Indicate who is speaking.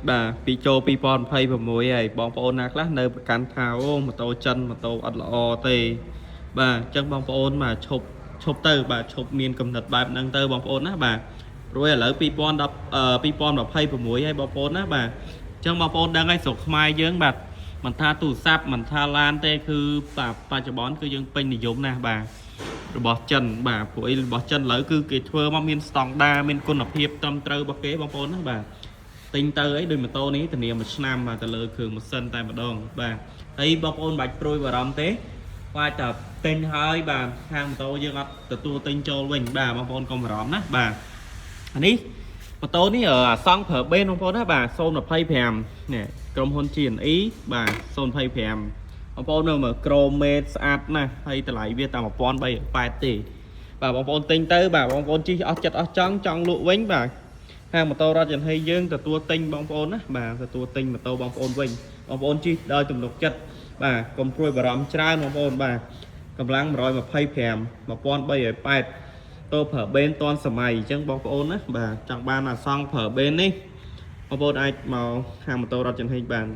Speaker 1: បាទពីចូល2026ហើយបងប្អូនណាខ្លះនៅប្រកាន់ថាអូម៉ូតូចិនម៉ូតូអត់ល្អទេបាទអញ្ចឹងបងប្អូនបាទឈប់ឈប់ទៅបាទឈប់មានកំណត់បែបហ្នឹងទៅបងប្អូនណាបាទព្រោះឥឡូវ2010 2026ហើយបងប្អូនណាបាទអញ្ចឹងបងប្អូនដឹងហើយស្រុកខ្មែរយើងបាទមិនថាទូរស័ព្ទមិនថាឡានទេគឺបាទបច្ចុប្បន្នគឺយើងពេញនិយមណាស់បាទរបស់ចិនបាទព្រោះអីរបស់ចិនឥឡូវគឺគេធ្វើមកមានស្តង់ដារមានគុណភាពត្រឹមត្រូវរបស់គេបងប្អូនណាបាទ ទិញទៅអីដូចម៉ូតូនេះធានាមួយឆ្នាំបាទទៅលើគ្រឿងម៉ាស៊ីនតែម្ដងបាទហើយបងប្អូនមិនបាច់ព្រួយបារម្ភទេខ្លាចតែទិញហើយបាទខាងម៉ូតូយើងអត់ទទួលទិញចូលវិញបាទបងប្អូនកុំបារម្ភណាបាទអានេះម៉ូតូនេះអាសង់ប្រើបេនបងប្អូនណាបាទ025នេះក្រុមហ៊ុន GNE បាទ025បងប្អូនមើលមើលក្រូមេតស្អាតណាស់ហើយតម្លៃវាតែ1380ទេបាទបងប្អូនទិញទៅបាទបងប្អូនជិះអស់ចិត្តអស់ចង់ចង់លក់វិញបាទ ហាងម៉ូតូរថយន្តហីយើងទទួលទិញបងប្អូនណាបាទទទួលទិញម៉ូតូបងប្អូនវិញបងប្អូនជិះដោយទំនុកចិត្តបាទកុំព្រួយបារម្ភច្រើនបងប្អូនបាទកម្លាំង125 1380តោប្រើបេនតនសម័យអញ្ចឹងបងប្អូនណាបាទចង់បានអាសង់ប្រើបេននេះបងប្អូនអាចមកហាងម៉ូតូរថយន្តហីបាន។